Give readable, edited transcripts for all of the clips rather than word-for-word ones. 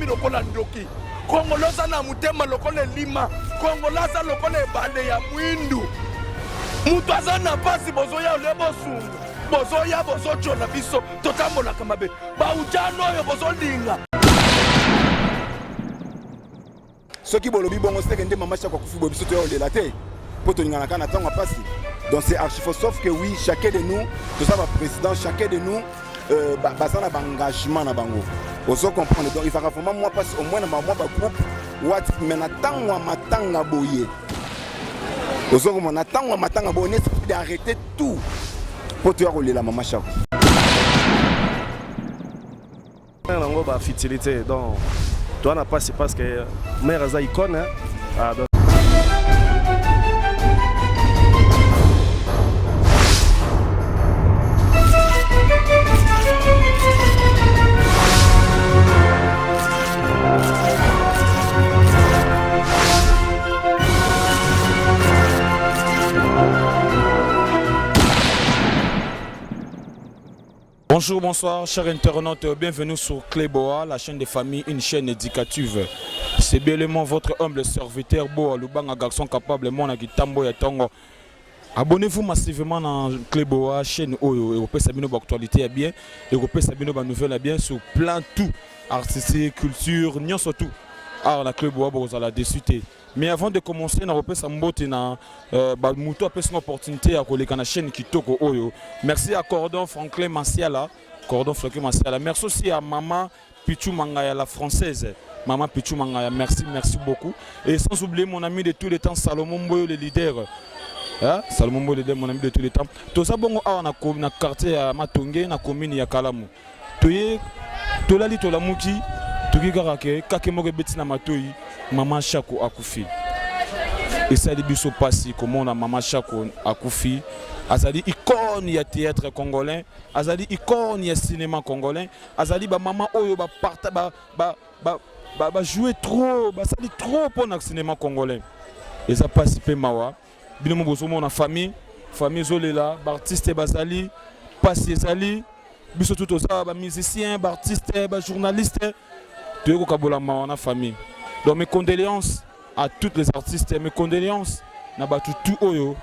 Lokola ndoki kongolo aza na motema lokola elima kongolo aza lokola ebale ya mwindu moto aza na mpasi bozoya olie bosunga bozoya bozotyola biso totambolaka mabe baujano oyo bozolinga Soki bolobi bongo seke nde mama Shako akufi boye biso toya kolela te mpo tolingana kaka na ntango ya mpasi. Donc c'est archi faux sauf que oui chacun de nous toza ba président chacun de nous euh, baza na ba engagement na bango ozo comprendre donc ezalaka vraiment mwa mpasi au moins na mwa ba groupe wat mais na ntango ya matanga boye ozo komona na ntango ya matanga boye on est d'arrêter tout mpo toya kolela mama Shako. Nango ba futilité donc toi na pasi parce que mère aza icône hein? Ah, donc... Bonjour, bonsoir, chers internautes, bienvenue sur Cléboa, la chaîne des familles, une chaîne éducative. C'est bien le mot, votre humble serviteur, Boa Lubanga, garçon capable, mon Tambo ya Tongo. Abonnez-vous massivement dans Cléboa, chaîne Oyo, et vous bino actualité ya bien, et vous bino ba nouvelle ya bien sur plein tout, artistique, culture, nyonso tout. Ah, na Cléboa, vous allez déçu. Mais avant de commencer, na kopesa mbote na euh, ba mutu apesi nga opportunité ya koleka na chaîne kitoko oyo. Merci à Cordon Franklin Masiala, Cordon Franklin Masiala. Merci aussi à maman Pichou Mangaya la française. Maman Pichou Mangaya, merci, merci beaucoup. Et sans oublier mon ami de tous les temps, Salomon Mboyo, le leader. Hein? Salomon Mboyo, le leader, mon ami de tous les temps. Toza bongo awa na, na quartier ya Matonge, na commune ya Kalamu. Toye tolali tolamuki toki kaka ke kake moko ebeti na matoi mama Shako akufi. Esali biso pasi komona mama Shako akufi. Azali icône ya théâtre congolais, azali icône ya cinéma congolais, azali ba mama oyo ba parta ba ba ba ba, ba jouer trop, basali trop pour na cinéma congolais. Eza pasi pe mawa. Bino mo bozomona famille, famille ezolela, ba artiste bazali, pasi ezali. Biso tout toza ba musiciens, ba artistes, ba journalistes, toyei kokabola mawa na famille. Donc mes condoléances à toutes les artistes, mes condoléances na bato tout oyo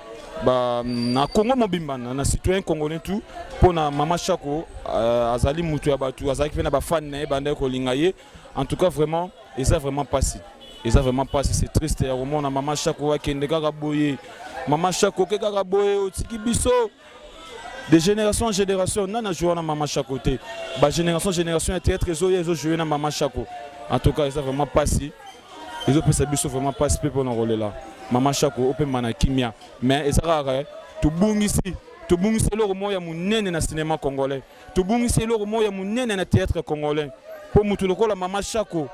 ba na Congo mobimba na, na citoyen congolais tout mpo na mama Shako euh, azali mutu ya bato azalaki mpe na ba fan na ye bandaki kolinga ye. En tout cas vraiment eza vraiment pasi, eza vraiment pasi, c'est triste ya komona mama Shako akende kaka boye. Mama Shako oke kaka boye otiki biso de génération en génération. Nani ajoue na mama Shako te? Ba génération génération ya théâtre ezoya ezojoue na mama Shako. En tout cas eza vraiment pasi, ezopesa biso vraiment pasi mpe mpona kolela mama Shako opema na kimia. Mais eza kaka tobungisi, tobungisi eloko moko ya monene na cinéma congolais, tobungisi eloko moko ya monene na théâtre congolais. Mpo motu lokola mama Shako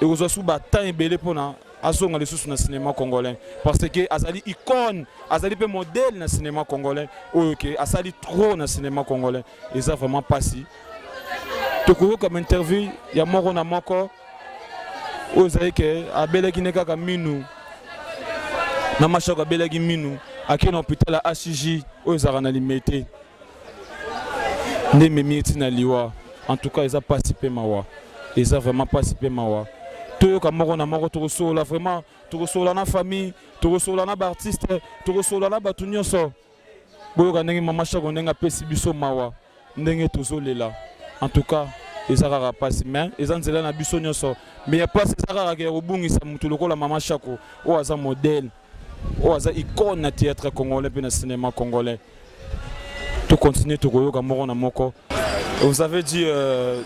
ekozwa su ba temps ebele mpona azonga lisusu na cinéma congolais, parce que azali icône, azali pe modèle na cinéma congolais oyo ke asali trop na cinéma congolais. Eza vraiment pasi. Tokoyoka ba interview ya moko na moko oyo ezali ke abelaki ne kaka minu. Mama Shako abelaki minu, ake na hôpital ya HJ oyo ezalaka na Limete, nde ememi ye ntina liwa. En tout cas eza pasi pe mawa, eza vraiment pasi pe mawa. Toyoka moko na moko, tokosolola vraiment, tokosolola na famille, tokosolola na ba artiste, tokosolola na bato nyonso. Boyoka ndenge mama Shako ndenge apesi biso mawa, ndenge tozolela. En tout cas eza kaka pasi, mais eza nzela na biso nyonso. Mais ya pasi eza kaka ya kobungisa motu lokola mama Shako oyo aza modèle, oyo aza icône na théâtre congolais pe na cinéma congolais. To continuer tokoyoka moko na moko. Vous avez dit euh,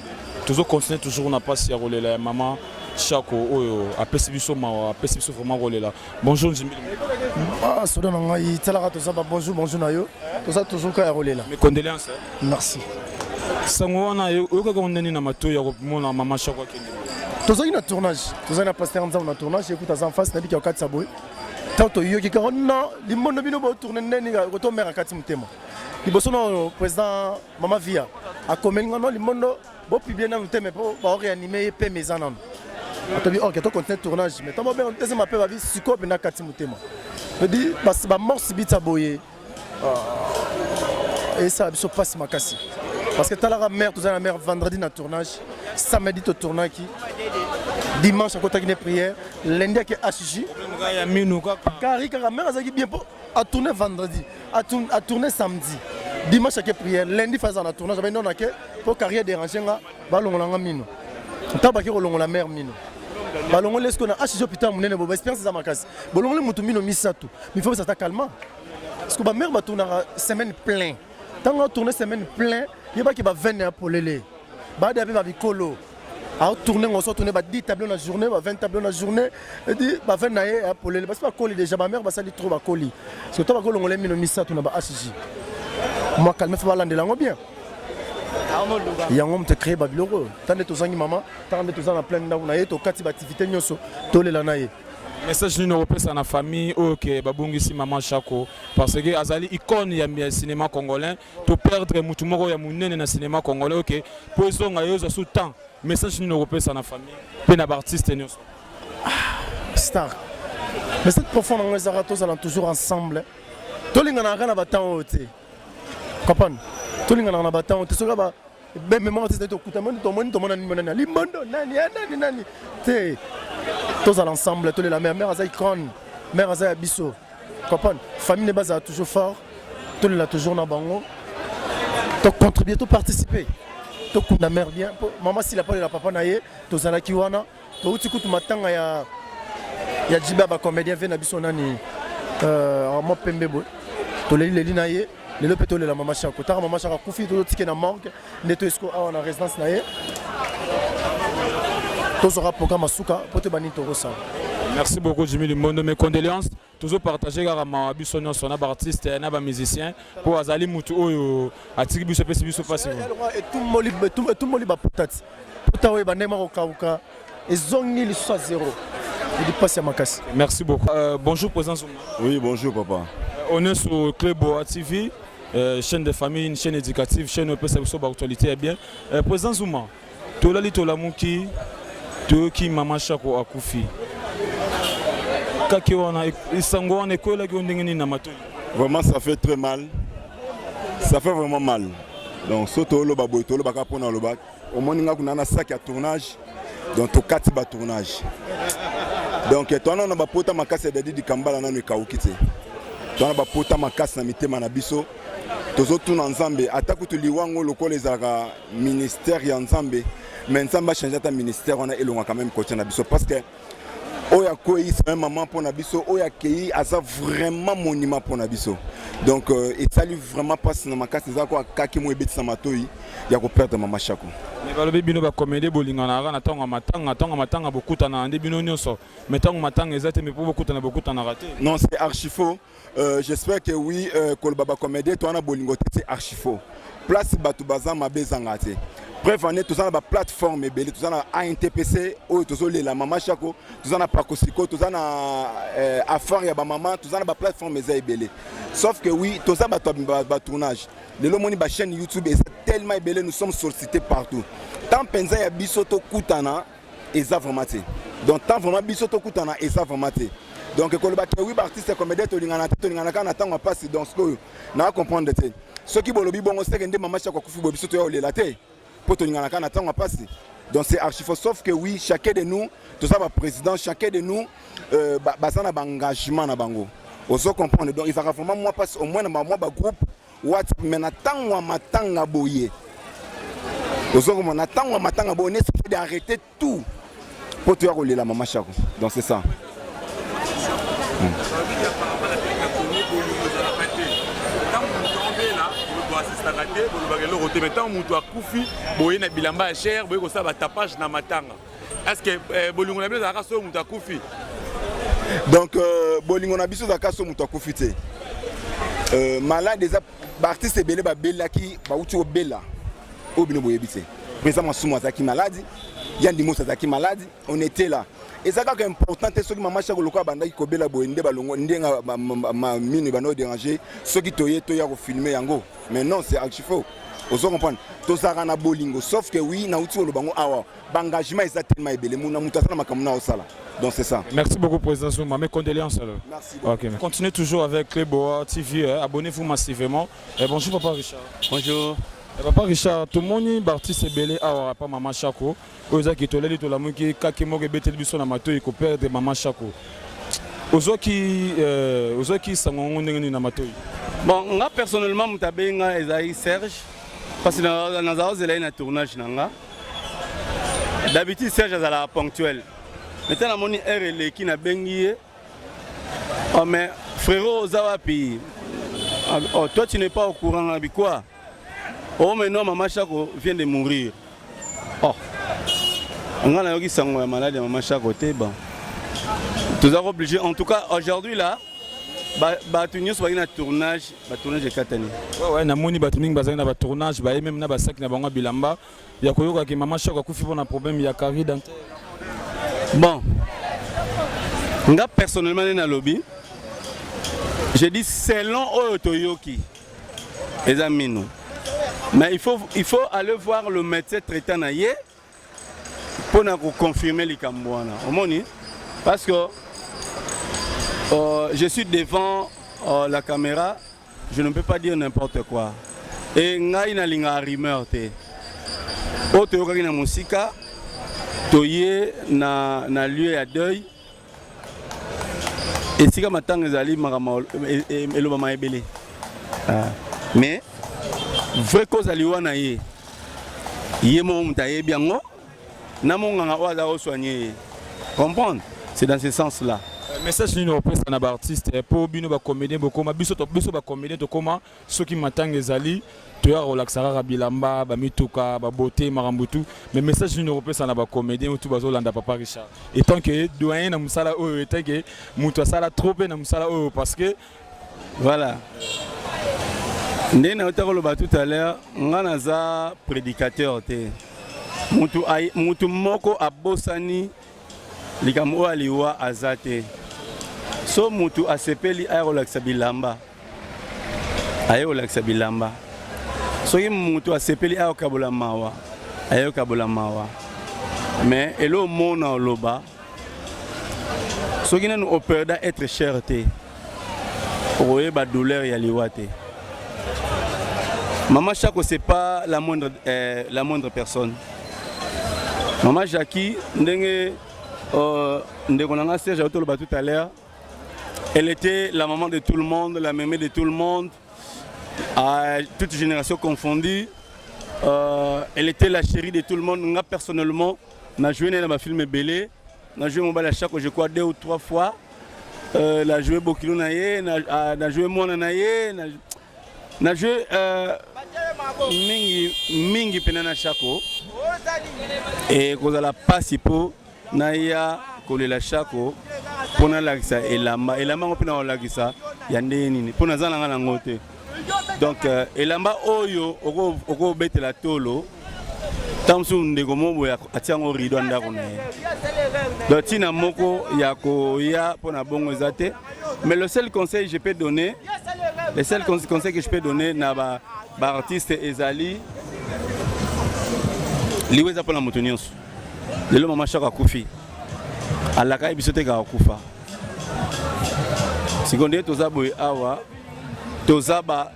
toujours continuer toujours na pasi ya kolela ya mama Shako oyo apesi biso mawa, apesi biso vraiment kolela. Bonjour Nzimbi. Ah, soda na ngai talaka toza ba bonjour bonjour na yo. Toza toujours kaka ya kolela. Mes condoléances. Merci. Sango wana oyokaki yango ndenge na matoyi ya komona mama Shako akende. Tozalaki na tournage, tozalaki na pasteur Nzambe na tournage, ekuta aza en face nabiki ya kokatisa boye. Ntango toyoki kaka non limbondo bino botourne ndeni koto mère akati motema. Liboso na président mama Via akomeli nga non limbondo Bo publier nanu te mais po ba réanimer ye pema eza nanu. Atobi ok to continuer tournage mais tango benga deuxième appel babi sikoyo mpenza kati motema. Je dis bas ba mort subite ya boye euh, esala biso pasi makasi. Parce que talaka mère toza na mère vendredi na tournage, samedi to tournaki, dimanche akotaki ne prière, lundi ake HJ. Ya minu kaka. Kari kaka mère azalaki bien po a tourner vendredi a tourner samedi dimanche ake prière lundi faza na tournage abe non ake po carrière déranger nga balongola nga mino ntango bake kolongola mère mino balongoli esko na hg hôpital monene bo baexpérience eza makasi bolongoli motu mino misato mifo ata calmant parce que bamare batournaka semaine plein ntango atourne semaine plein yebaki bavene ya polele bada mpe babikolo aotourne ngo so tourne ba 10 tableau na journée ba 20 tableau na journée edi ba 20 na ye ya polele basi bakoli déjà ba mère basali trop bakoli surtout bakolongola mino misato na ba HJ mwa calme fo balandela yango bien yango moto ecree babiloko oyo ntango nde tozangi mama ntango nde toza na plein ndako na ye tokati baaktivité nyonso tolela na ye. Message nini okopesa na famille oyo ke babungisi maman Shako parce que azali icône ya cinéma congolais to perdre mutu moko ya munene na cinéma congolais oke po ezonga yo ozwa sous temps message nini okopesa na famille mpe na baartiste nyonso? Ah, star message profond nango ezalaka tozala toujours ensemble tolinganaka kaka na batemps oyo te comprendre tolinganaka na batemps oyo te soki ba bembe moko te tokuta moni tomoni tomona nini nani limbondo nani eh, nani nani te tozala ensemble tolela mère mère aza icône mère aza ya biso comprendre famille ne bazala toujours fort tolela toujours na bango tocontribue toparticipe tokunda mère bien po mama sila po alela papa na ye tozalaki wana touti kutu matanga ya ya jiba ba comédien ve na biso nani euh, mwa pembe boye toleli leli na ye lelo mpe tolela mama shako taka mama shako akufi tozotike na morgue nde to esiko awa na résidence na ye tozwaka programme ya suka mpo toyeba nini tokosala. Merci beaucoup Jimmy Limbondo, mes condoléances. Tozo partager kaka mawa biso nyonso na ba artistes na ba musiciens po azali mutu oyo atiki biso apesi biso pasi. Etumboli etumboli ba pota ti pota oyo ebandaki mwa kokauka ezongi lisusu ya zero edi pasi ya makasi. Merci beaucoup. Bonjour président Zuma. Oui, bonjour papa. On est sur Cleboa TV, chaîne de famille, une chaîne éducative, chaîne opesa biso ba actualité ya bien. Président Zuma, Tolali tolamuki toyoki mama Shako akufi. Kake wana esango wana ekwelaki yo ndenge nini na matoi? Vraiment ça fait très mal. Ça fait vraiment mal. Donc so toloba boye tolobaka mpo na loba omoni nga kuna na sac ya tournage donc tokati ba tournage donc towana na bapota makasi ya Dadi Dikambala nanu ekauki te towana bapota makasi na mitema na biso tozotuna Nzambe ata kutu liwango lokola ezalaka ministère ya Nzambe mais Nzambe a changer ata ministère wana elonga quand même kotia na biso parce que oyo akwei c'est un maman mpo na biso oyo akei aza vraiment monument mpo na biso donc euh, esali vraiment mpasi na makasi eza ko akaki mo ebetisa matoi ya koperdre mama Shako. Mais balobi bino bacomédie bolinganaka na ntango ya matanga ntango ya matanga bokutanaka nde bino nyonso mais ntango matanga eza te mais mpo bokutana bokutanaka te. Non c'est archi faux. J'espère que oui koloba ba comédien to wana bolingo te c'est archi faux. Place bato baza mabe ezanga te. Preuve en est toza na ba plateforme ebele toza na ANTPC oyo tozolela mama Shako toza na Pakosiko toza na affaire ya ba mama toza na ba plateforme eza ebele. Sauf que oui toza bato ba, ba tournage. Lelo moni ba chaîne YouTube eza tellement ebele nous sommes sollicités partout. Tant penza ya biso tokutana eza vraiment te donc tant vraiment biso tokutana eza vraiment te donc koloba ke oui baartiste comédien tolingana te tolingana kaka na ntango ya mpasi donc sikoyo naa comprendre te soki bolobi bongo seke nde mama shako akufi boye biso toya kolela te mpo tolingana kaka na ntango ya mpasi donc c'est archi faux sauf que oui chacun de nous toza ba président chacun de nous euh, baza na baengagement na bango ozo comprendre donc ezalaka vraiment mwa mpasi au moins na mwa bagroupe WhatsApp mais na ntango ya matanga boye ozokomona na ntango ya matanga boye on est censé d'arrêter tout mpo toya kolela mama Shako donc c'est ça. Boasistaka te bolobaka eloko te mais ntango moto akufi boye na bilamba ya cher boye kosala batapage na matanga. Est ce que eh, bolingo na bino ezalaka soki moto akufi? Donc euh, bolingo na biso ezalaka soki moto akufi te. Euh, malade eza baartiste ebele babelaki bauti kobela oyo bino boyebi te. Président Masumu azalaki maladi, Yandi Mosi azalaki maladi, on était là. Eza kaka important te soki mama Shako lokola abandaki kobela boye nde balongo ndenge mino ebanda kodéranger soki toye toya kofilme yango. Mais non, c'est archi faux. Ozo comprendre? Tozalaka na bolingo, sauf que oui, nauti koloba ngo awa, baengagement eza tellement ebele, muna moto aza na makambo na osala. Donc c'est ça. Merci beaucoup, Président Zuma. Mes condoléances alors. Merci beaucoup. Ok. Continuez toujours avec Cléboa TV. Hein. Abonnez-vous massivement. Et bonjour, Papa Richard. Bonjour. Et Papa Richard, tout le monde artiste ebele awa pa Mama Shako. Oyo ezaki toleli tolamuki kake moko ebeteli biso na matoi koperdre Mama Shako. Ozwaki euh, ozwaki sango yango ndenge nini na matoi? Bon, nga personnellement moto abengi nga ezali Serge parce que nazala ozela ye na tournage na nga. D'habitude Serge azalaka ponctuel. Mais ntango namoni heure eleki nabengi ye. Oh mais frérot oza wapi? Oh, toi tu n'es pas au courant ngabi quoi? Oh mais non, Mama Shako vient de mourir. Oh. Nga nayoki sango ya malade ya Mama Shako te bon. Toza obligé en tout cas aujourd'hui là bato nyonso bazali na tournage, batournage ekatani. Ouais, namoni bato mingi bazali na batournage, baye meme na basaki na bango ya bilamba ya koyoka ke Mama Shako akufi mpona problème ya carie dentaire. Bon, nga personnellement nde nalobi, je dis selon oyo toyoki eza mino, mais il faut aller voir le médecin traitant na ye mpona koconfirmer likambo wana omoni, parce que je suis devant la caméra, je ne peux pas dire n'importe quoi et ngai nalingaka rumeur te. Oyo toyokaki na mosika, toye na lieu ya deuil esika matanga ezali, makambo elobama ebele. Ah. Mais vrai cause aliwa na ye, ye moko moto ayebi yango na monganga oyo aza kosoigne ye. Comprendre, c'est dans ce sens là. Message nini opesa na baartiste mpo bino bacomédien bokoma biso biso bacomédien tokoma soki matanga ezali toyaka kolakisa kaka bilamba, bamituka, babote, makambo tu, mais message nini okopesa na bacomédien oyo tu bazolanda Papa Richard étant que doyen na mosala oyo, étant que moto asala trop mpe na mosala oyo, parce que Voilà, nde nauta koloba tout à l'heure, nga naza prédicateur te. Mutu, mutu moko abosani likambo oyo aliwa aza te. So mutu asepeli aya kolakisa bilamba, aye kolakisa bilamba. Soki mutu asepeli aya kokabola mawa, aye kokabola mawa. Mais elo omona oloba soki nanu operda être cher te, okoyeba douleur ya liwa te. Mama Chako, c'est pas la moindre personne. Mama Jackie, ndenge ndeko na nga Serge autoloba tout à l'heure, elle était la maman de tout le monde, la mémé de tout le monde, à toute génération confondue. Elle était la chérie de tout le monde. Nga personnellement, na joué na ba film ebele, na joué mobali ya Chako je crois deux ou trois fois. Na joué bokilo na ye, na joué mwana na ye, na joué mingi mingi mpena na Chako. E kozala pasi mpo naya kolela Chako mpo nalakisa elamba, elamba yango mpe na kolakisa ya ndenge nini mpo naza na nga nango te. Donc elamba oyo okobetela tolo ntango mosusu ndeko moko boye atia yango rideau ya ndako na ye. Donc ntina moko ya koya mpo na bongo eza te. Mais le seul conseil je peux donner, le seul conseil que je peux donner na baartiste ezali: liwa eza mpona moto nyonso. Lelo Mama Shako akufi, alaka ye biso te kaka akufa. Sikoyo nde toza boye awa, toza ba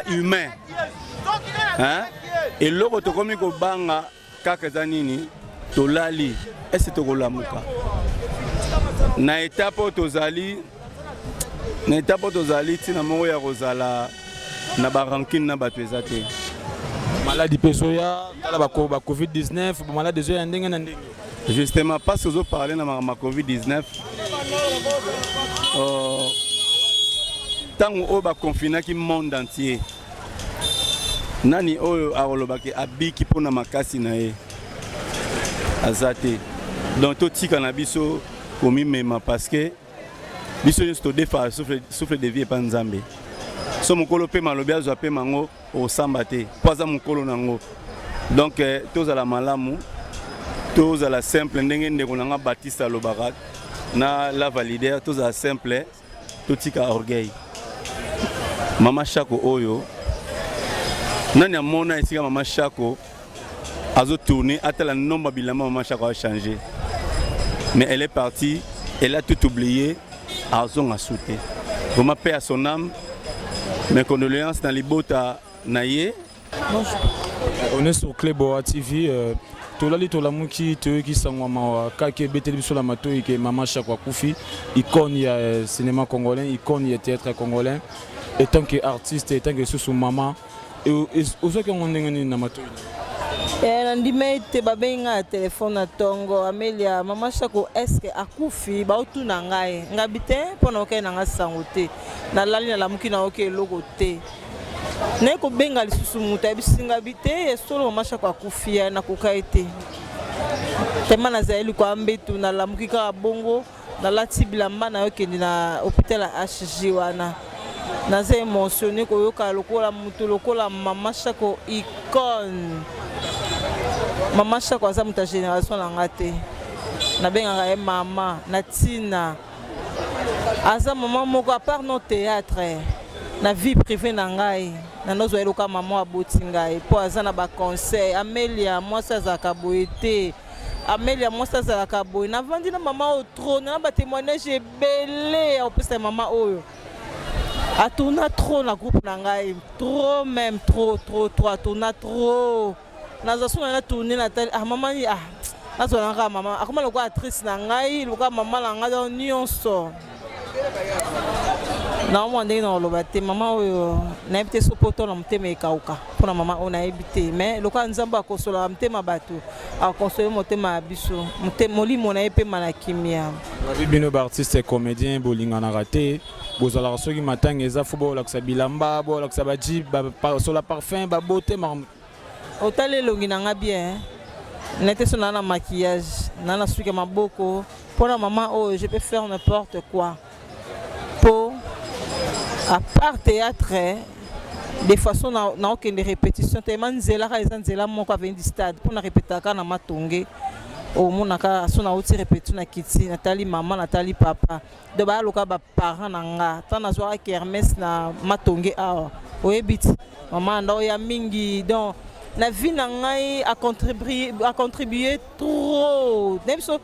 humain, hein? Eloko tokomi kobanga kaka eza nini? Tolali ese tokolamuka na etape oyo tozali, na etape oyo tozali, ntina moko ya kozala na barancune na bato eza te. Maladi mpe ezoya, tala ba covid-19, bamaladi ezoya ndenge na ndenge. Justement, parce que ozoparle na makambo ya covid-19, ntango oyo baconfinaki monde entier, nani oyo akolobaki abiki mpona makasi na ye? Aza te. Donc totika na biso komimema parce que biso nyonso todefaka souffle, souffle de vie epa Nzambe. So mokolo pema alobi azwa pema yango okosamba te mpo aza mokolo na yango. Donc eh, tozala malamu, tozala simple ndenge ndeko na nga Baptiste alobaka na lava leader, tozala simple, totika orgueil. Mama Shako oyo nani amona esika mama Shako azo tourner atala nombre bilamba mama Shako a changer, mais elle est partie, elle a tout oublié, azonga sute. Vraiment paix à son âme, mes condoléances na libota na ye. Bonjour. On est sur Cléboa TV. Tolali tolamuki toyoki sango mawa kaka ebeteli biso na matoi ke mama Shako akufi, icône ya cinéma congolais, icône ya théâtre congolais. En tant que artiste, en tant que susu mama, ozwaki yango ndenge nini na matoi? Nandima ete babengi ngai na telefone na ntongo: "Amelia, mama Shako eske akufi?" Baotuna ngai, ngabi te mpo na okei na ngai sango te. Nalali, nalamuki, nayoki eloko te. Naye kobenga lisusu, moto ayebisi ngabi te ya solo, mama Shako akufi. Ya nakoka ye te tema, nazali likwa mbetu, nalamuki kaka bongo, nalati bilamba, nayokende na hôpital ya HJ wana. Naza émotionné koyoka lokola moto lokola mama Shako, icône. Mama Shako aza moto ya génération na nga te, nabengaka ye mama na ntina. Aza mama moko à part no théâtre, na vie privée na ngai nanozwa ye lokola mama aboti ngai, mpo aza na baconseil: "Amelia, mwasi azalaka boye te, Amelia, mwasi azalaka boye." Navandi na mama oyo trop, na batémoignage ebele ya kopesa mama oyo. Atourna trop na groupe na ngai, trop même, trop trop trop, atourna trop. Nazwa so na tourne, natali: "Ah, mama, ah, nazwa na kaka mama." Akoma lokola actrice na ngai, lokola mama na ngai. Donc nyonso naomwa ndenge na koloba te. Mama oyo nayebi te so poto na motema ekauka mpona mama oyo, nayebi te. Mais lokola Nzambe akosolaka motema bato, akonsole motema ya biso, molimo na ye pema na kimia. Babi bino baartiste comédien bolinganaka te, bozalaka soki matanga eza fo bolakisa bilamba, bolakisa bajeep, basola parfum, babote makambo. Otali elongi na nga bien nete so naa na maquillage, naa na suki ya maboko. Mpona mama oyo, je peux faire n'importe quoi, po à part théâtre, de façon naokende répétition tellement nzela kaka eza nzela moko, avenue du Stade, mpona répétaka na Matonge. Omonaka so nauti répétition, na kiti, natali mama, natali papa. Donc bayaloka baparent na nga. Ntango nazwaka kermesse na Matonge awa, oyebi ti mama nda oya mingi. Donc na vie na ngai acontribue trop nayebi so,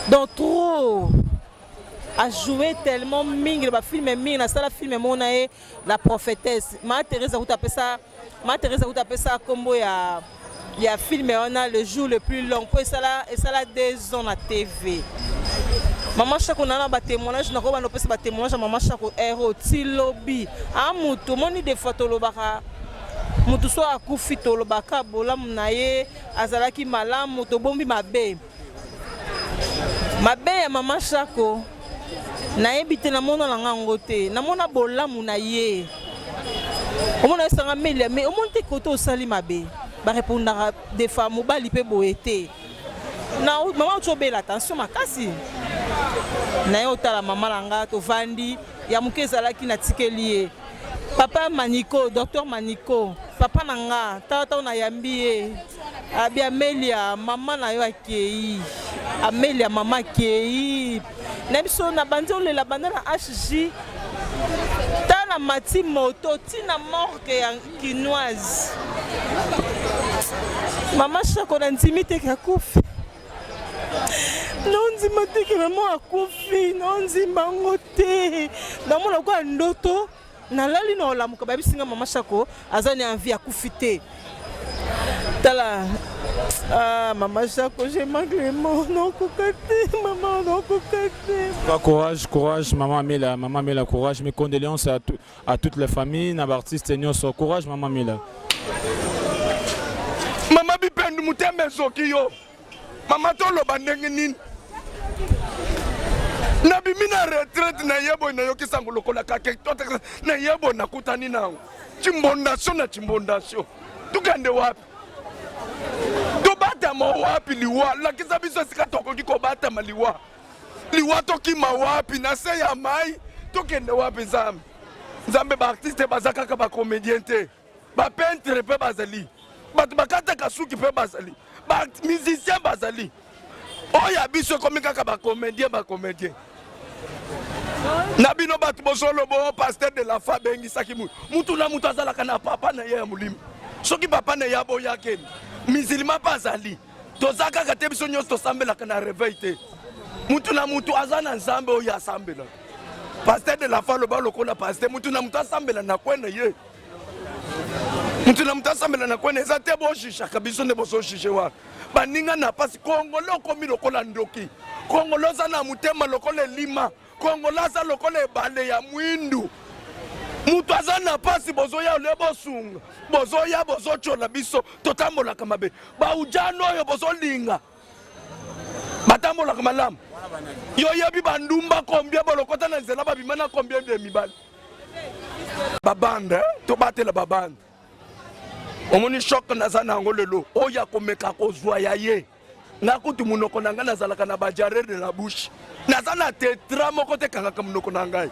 donc trop ajoué tellement mingi na bafilme mingi. Nasala filme moko na ye, La Prophétesse. Ma Thérèse akuta apesa, ma Thérèse akuta apesa nkombo ya filme wana Le jour le plus long, mpo esala 2 ans na TV. Mama Shako, na batémoignage, nakobanda opesa batémoignage ya mama Shako ero ti lobi. A motu omoni, des fois tolobaka motu so akufi, tolobaka bolamu na ye, azalaki malamu, tobombi mabe. Mabe ya mama Shako nayebi te, namona na nga yango te, namona bolamu na ye. Omona esanga melia me omoni te kote osali mabe, barépondaka des fois mobali mpe boye te. Na mama oti obela tension makasi na ye, otala mama na nga, tovandi ya moke ezalaki, natikeli ye papa Maniko, docteur Maniko, papa na nga. Tala ntango nayambi ye, abi: "Amelia, mama na yo akei, Amelia, mama akei." Na biso na bandi olela banda na HJ ta na mati moto ntina morgue ya Kinoise. Mama Shako, na ndimi teke akufi, nondima teke mama akufi, nondima yango te. Namona lokola ndoto, nalali na olamuka, bayebisinga mama Shako aza na envie, akufi te. Tala, ah, mama Shako, je manque les mots, nakoka te, mama, nakoka te. Courage, courage, maman Mela, maman Mela, courage. Mes condoléances à toutes les familles, na artiste nyonso. Courage, maman Mela. Mama Bipendu, motema ezoki yo. Mama, toloba ndenge nini? Nabimi na retraite, naye boye, nayoki sango lokola kake naye boye, nakutani nango chimbondation na chimbondation. Tukende wapi? Tobata. Tokobatama wapi liwa? Lakisa biso esika tokoki kobatama liwa. Liwa tokima wapi? Na se ya mai tokende wapi? Nzambe, Nzambe, baartiste baza kaka bacomédien te, bapeintre mpe bazali, bato bakataka suki mpe bazali, bamusicien bazali. Oyo ya biso ekomi kaka bacomédien, bacomédien na bino bato bozoloba o pasteur de la foi abengisaki mutu. Mutu na mutu azalaka na papa na ye ya molimo. Soki papa na ye aboyakeni, musulman mpe azali. Toza kaka te, biso nyonso tosambelaka na réveil te. Mutu na mutu aza na Nzambe oyo asambelaka. Pasteur de la foi aloba lokola pasteur, mutu na mutu asambela na kwe na ye, mutu na mutu asambela na kwe na eza te. Bojugaka biso nde bozojuge wana baninga na pasi. Kongolo okomi lokola ndoki, Kongolo oza na motema lokola elima, Kongolo aza lokola ebale ya mwindu. Moto aza na pasi, bozoya ole bosunga, bozoya bozotyola biso. Totambolaka mabe, baujano oyo bozolinga batambolaka malamu. Yo yebi bandumba combien bolokota na nzela, babima na combien de mibali babande? Tobatela babande. Omoni choc naza na yango lelo oyo akomeka kozwa ya ye. Nga kutu monoko na ngai nazalaka na badiarrhée de la bouche, naza na tetra moko te ekangaka monoko na ngai.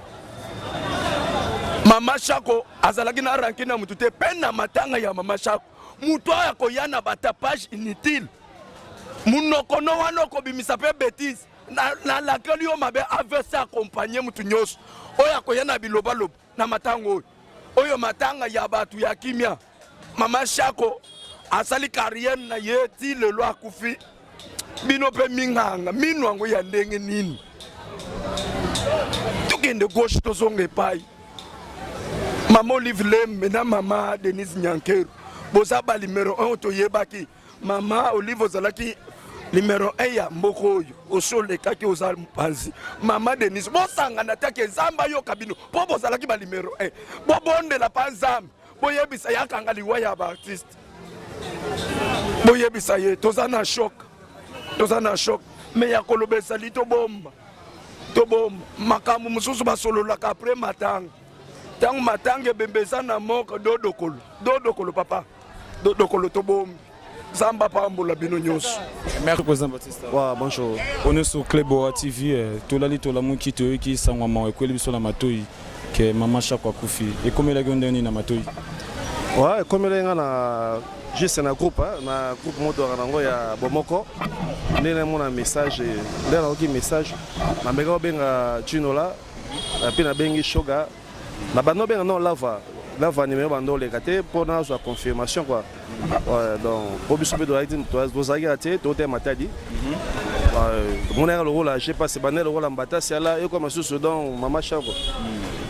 Mama Shako azalaki na rancune na mutu te. Mpe na matanga ya mama Shako, mutu oyo akoya na batapage inutile, monoko no wana okobimisa mpe bétise, nalakeli yo mabe. AVC accompagne mutu nyonso oyo akoya na bilobaloba na matanga oyo. Oyo matanga ya bato ya kimia. Mama Shako asali carrière na ye ti lelo akufi. Bino mpe minganga mino yango ya ndenge nini? Tokende gauche, tozonga epai mama Olive Lembe na mama Denise Nyankero. Boza ba numero 1. Toyebaki mama Olive ozalaki numero 1 ya mboka oyo, osi olekaki, oza mopanzi. Mama Denise, bosangana take Nzambe ayoka bino, mpo bozalaki ba numero 1. Bobondela mpa Nzambe, boyebisa ye akanga liwa ya baartiste, boyebisa ye toza na choc, toza na choc. Mais ya koloba ezali, tobomba, tobomba makambo mosusu basololaka après matanga. Ntango matanga ebembe eza na moko, dodokolo, dodokolo, papa dodokolo, tobombi. Nzambe apambola bino nyonso. Merci, président Baptiste. Ouais, bonjour. On est sur Cléboa TV. Tolali, tolamuki, toyoki sango mawa ekweli biso na matoi ke mama Shako akufi. Ekomelaki yo ndenge nini na matoi? Ouais, ekomeli nga na juste na groupe, hein, na groupe modwaka nango ya bomoko nde namona message. Nde nayoki message, nameka kobenga Ginola mpe nabengi Shoga na bando obenga no lava lava numéro bando oleka te mpo nazwa confirmation quoi. Ouais, donc mpo biso mpe tozalaki kaka te, totema Matadi, monaka lokola je passe bande lokola mbatasi ala ekoma susu. Donc mama Shako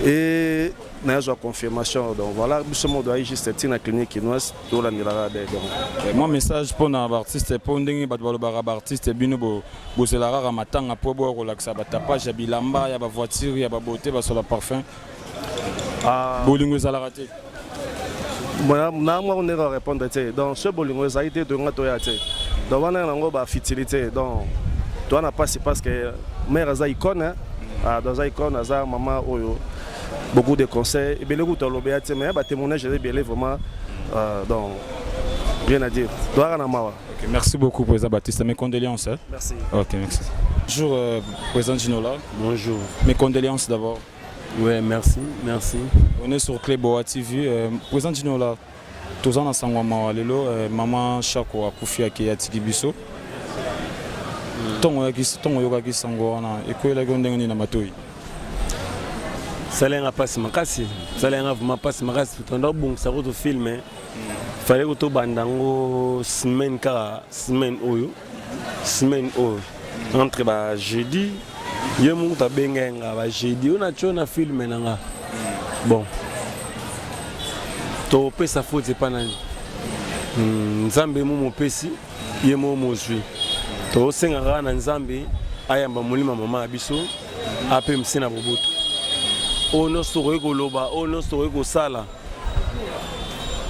et nazwa confirmation. Donc voilà, biso mo doyaki juste ntina clinique kinoise, tolandelaka de donc. Mwa message mpona baartiste, mpo ndenge bato balobaka baartiste, bino bozela kaka matanga mpo boya kolakisa batapage ya bilamba, ya bavoiture, ya babote, basola parfum. Bolingo ezalaka te? Na mwa ndenge répondre te. Donc so bolingo ezali te, toyonga toya te. Donc wana yango bafutilité. Donc toza na mpasi parce que mère aza icône, ah, donc aza icône, aza mama oyo beaucoup de conseils ebele kutu alobeya te, mais batémoignage eza ebele vraiment. Donc rien à dire, toyaka na mawa. Ok, merci beaucoup, président Baptiste. Mes condoléances, hein. Merci. Ok, merci. Bonjour, président Ginola. Bonjour. Mes condoléances d'abord. Ouais, merci, merci. On est sur Cléboa TV. Président Ginola, toza na sango ya mawa lelo, mama Shako akufi, akei, atiki biso. Ntongo oyokaki sango wana, ekwelaki yo ndenge nini na matoi? Salenga mpasi makasi, salenga vraiment mpasi makasi. Tonda kobongisa ko tofilme, fallait ko tobanda yango semaine kaka semaine oyo, semaine oyo entre ba jeudi. Ye moko tabengai nga ba jeudi oyo natio na filme na nga. Bon, topesa faute epa nani? Nzambe mo mopesi, ye mo mozwi. Tosenga kaka na Nzambe ayamba molimo mama ya biso, apemisi na boboto. Oyo nyonso tokoki koloba, oyo nyonso tokoki kosala,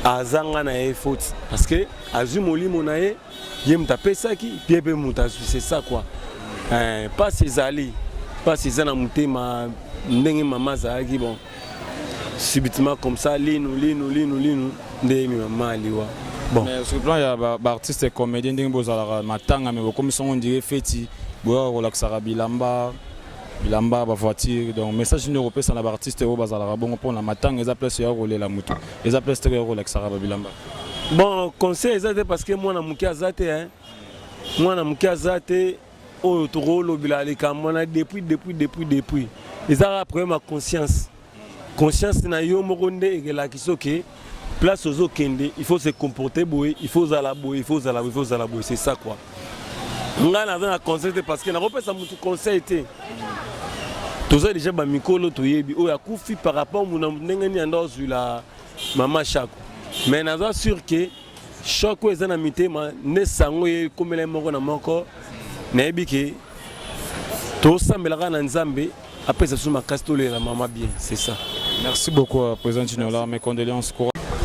azanga na ye faute parce que azwi molimo na ye. Ye moto apesaki pie mpe moto azwi, c'est ça quoi. Mpasi ezali, mpasi eza na motema ndenge mama azalaki. Bon, subitement comme ça, linu linu linu linu nde yemi mama aliwa. Bon. Mais sur le plan ya ba, ba artiste comédien ndenge bozalaka matanga mais bokomisi yango ndire feti boyaka kolakisaka bilamba bilamba ba voiture donc message nini okopesa na ba artiste oyo bazalaka bongo mpona matanga eza place ya kolela moto eza place te ya kolakisaka ba bilamba. Bon, conseil eza te parce que mwana moke aza te hein. Mwana moke aza te oyo tokolobela likambo wana depuis depuis depuis depuis eza kaka problème ya conscience. Conscience na yo moko nde ekelakisa oke place ozokende il faut se comporter boye, il faut ozala boye, il faut ozala boye, il faut ozala boye, c'est ça quoi. Ngai naza na conseil te parce que nakopesa motu conseil te. Toza déjà bamikolo toyebi oyo akufi par rapport muna ndenge nini anda ozwila mama Shako, mais naza sûr que choc oyo eza na mitema nde sango ye ekomela ye moko na moko. Nayebi ke tosambelaka na Nzambe apesa biso makasi tolela mama bien, c'est ça. Merci beaucoup, Président Ginola. Mes condoléances.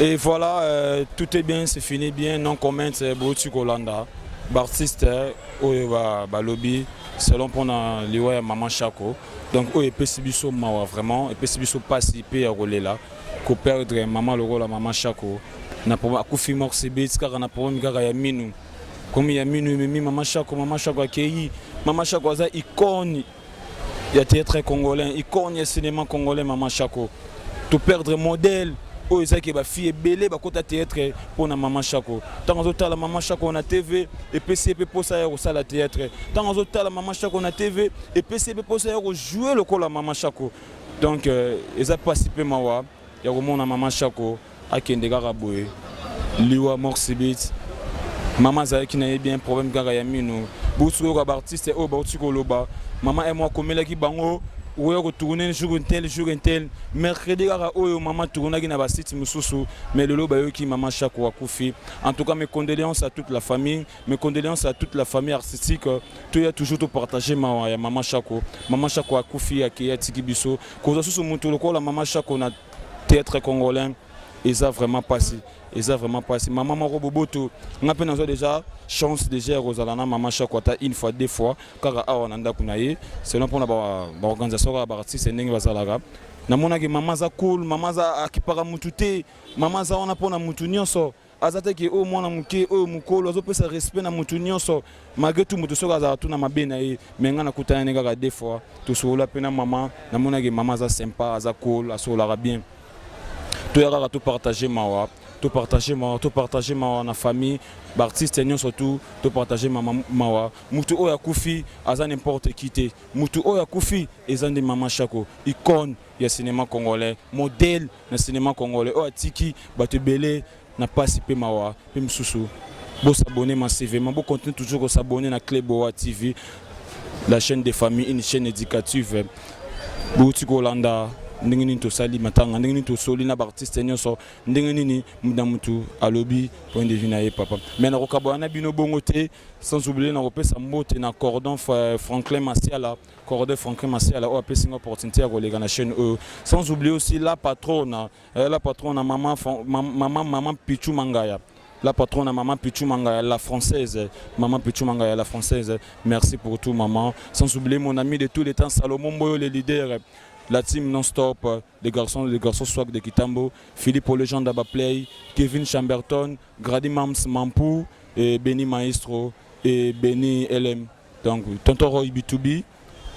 Et voilà, tout est bien, c'est fini bien. Non comment, c'est Bouti Kolanda. Artiste, oyo ba, balobi, selon pona liwa ya Maman Chako. Donc, oyo epesi biso mawa vraiment, epesi biso pasi pe ya kolela. Ko perdre maman lokola Maman Chako. Na problème akufi mort subite kaka na problème kaka ya minu. Komi ya minu ememi Maman Chako, Maman Chako akei. Maman Chako aza icône ya théâtre congolais, icône ya cinéma congolais Maman Chako. To perdre modèle oyo ezalaki bafille ebele bakota théâtre mpona Mama Chako. Ntango azotala Mama Chako na TV, epesi ye mpe mposa ya kosala théâtre. Ntango azotala Mama Chako na TV, epesi ye mpe mposa ya kojouer lokola Mama Chako. Donc eza mpasi mpe mawa ya komona Mama Chako akende kaka boye liwa mort subite. Mama azalaki na ye bien, problème kaka ya mino. Bouti koyoka baartiste oyo bauti koloba mama emo akomelaki bango oya kotourne jour tel jour tel mercredi kaka oyo mama tournaki na basite mosusu, mais lelo bayoki Mama Chako akufi. En tout cas, mes condoléances à toute la famille, mes condoléances à toute la famille artistique. Toya toujours topartage mawa ya Mama Chako. Mama Chako akufi, akei, atiki biso. Kozwa susu moto lokola Mama Chako na théâtre congolais eza vraiment pasi, eza vraiment pasi. Mama moko boboto. Nga mpe nazwa déjà chance déjà ya kozala na Mama Chako ata une fois, deux fois kaka awa na ndako na ye, selon mpona baorganisation kaka baartiste ndenge bazalaka. Namonaki mama aza cool, mama aza akipaka mutu te, mama aza wana mpona mutu nyonso. Aza te ke oyo mwana moke, oyo mokolo, azopesa respect na mutu nyonso malgré tout. Moto soki azalaka tu na mabe na ye, mais ngai nakutana ne kaka deux fois, tosolola mpe na mama. Namonaki mama aza sympa, aza cool, asololaka bien. Toya kaka topartage mawa, topartage mawa, topartage mawa na famille, baartiste nyonso tu topartage mama mawa. Mutu oyo akufi aza n'importe qui te. Mutu oyo akufi eza nde Mama Chako, icône ya cinéma congolais, modèle na cinéma congolais oyo atiki bato ebele na pasi mpe mawa mpe mosusu. Bosabonner massivement, bocontinue toujours kosabonner na Clé Boa TV, la chaîne des familles, une chaîne éducative. Bouti kolanda ndenge nini tosali matanga, ndenge nini tosoli na baartiste nyonso, ndenge nini na mutu alobi point de vue na ye papa. Mais nakokabwana na bino bongo te sans oublier nakopesa mbote na cordon Franklin Masiala, cordon Franklin Masiala oyo apesi nga opportunité ya koleka na chaîne oyo. Sans oublier aussi la patronne, la patronne mama, mama, mama Pichu Mangaya, la patronne maman Pichu Mangaya, la française, maman Pichu Mangaya, la française. Merci pour tout, maman. Sans oublier mon ami de tous les temps, Salomon Boyo, le leader, la team non-stop, les garçons swag de Kitambo, Philippe Legende Play, Kevin Chamberton, Grady Mams Mampou, et Benny Maestro, et Benny LM. Donc, Tonton Roy B2B,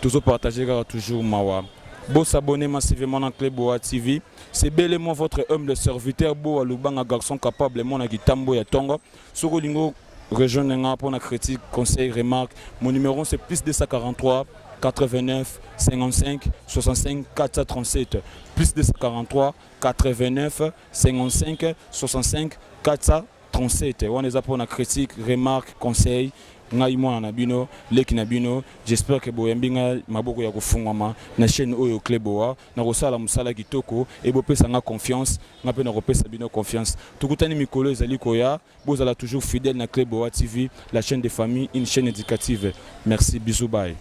toujours partager, toujours mawa. Bo s'abonner massivement dans Clé Boa TV. C'est bel et moi votre humble serviteur Bo Lubanga, garçon capable, mon Kitambo ya tongo. Soko lingo rejoindre nga pour la critique, conseil, remarque. Mon numéro, c'est plus 243 89 55 65 437. Plus 243 89 55 65 437. On est pour la critique, remarque, conseil. Ngai mwana na bino, leki na bino, j'espère que boyambi nga maboko ya kofungwama na chaîne oyo Clé Boa. Nakosala mosala kitoko e bopesa nga confiance, nga mpe nakopesa bino confiance. Tokutani mikolo ezali koya. Bozala toujours fidèle na Clé Boa TV, la chaîne de famille, une chaîne éducative. Merci, bisous, bye.